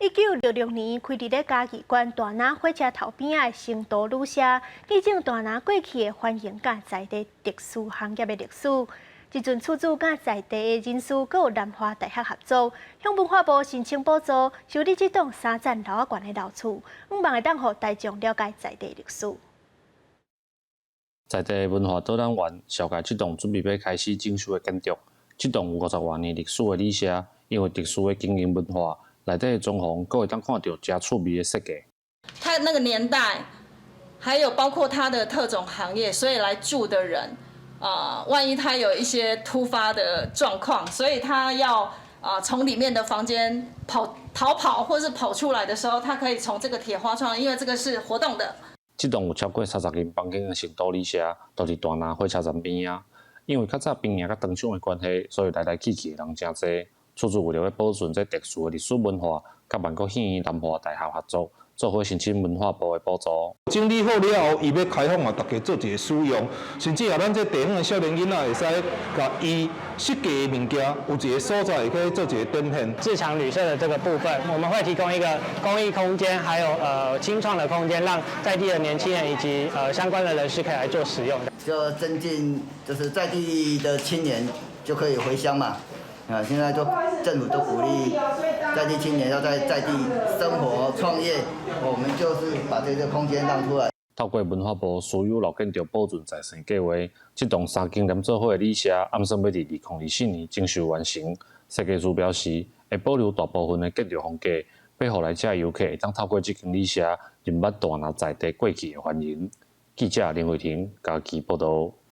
1966年開佇咧嘉義縣大林火車頭邊仔的成都旅社，見證大林過去的繁榮佮在地特殊行業的歷史。這陣厝主佮在地的人士，閣有南華大學合作，向文化部申請補助，修理這棟三層樓仔懸的老厝，向望會當予大眾了解在地歷史。在地文化導覽員紹介這棟準備欲開始整修的建築。這棟有50外年歷史的旅社，因為特殊的經營文化，內底的裝潢閣會當看著誠趣味的設計。他那個年代，還有包括他的特種行業，所以來住的人，啊，萬一他有一些突發的狀況，所以他要從裡面的房間跑逃跑，或是跑出來的時候，他可以從這個鐵花窗，因為這個是活動的。這棟有超過30間房間的成都旅社，就佇大林火車站邊仔。因為較早兵營佮糖廠的關係，所以來來去去的人誠濟。厝主為著欲保存這特殊的歷史文化，佮萬國戲院南華大學合作，做伙申請文化部的補助。整理好了後，伊欲開放予大家做一個使用，甚至啊，咱這地方的少年囡仔會使共伊設計的物件，有一個所在會去做一個展現。自強旅社的這個部分，我們會提供一個公益空間，還有青創的空間，讓在地的年輕人以及相關的人士可以來做使用。就增進，就是在地的青年就可以回鄉嘛。啊，現在都政府都鼓勵在地青年要在在地生活創業，我們就是把這個空間讓出來。透過文化部私有老建築保存再生計劃，這棟三間連做伙的旅社，按算欲佇2024年整修完成。設計師表示，會保留大部分的建築風格，欲予來遮遊客會當透過這間旅社，認捌大林在地過去的繁榮。記者林慧婷嘉義報導。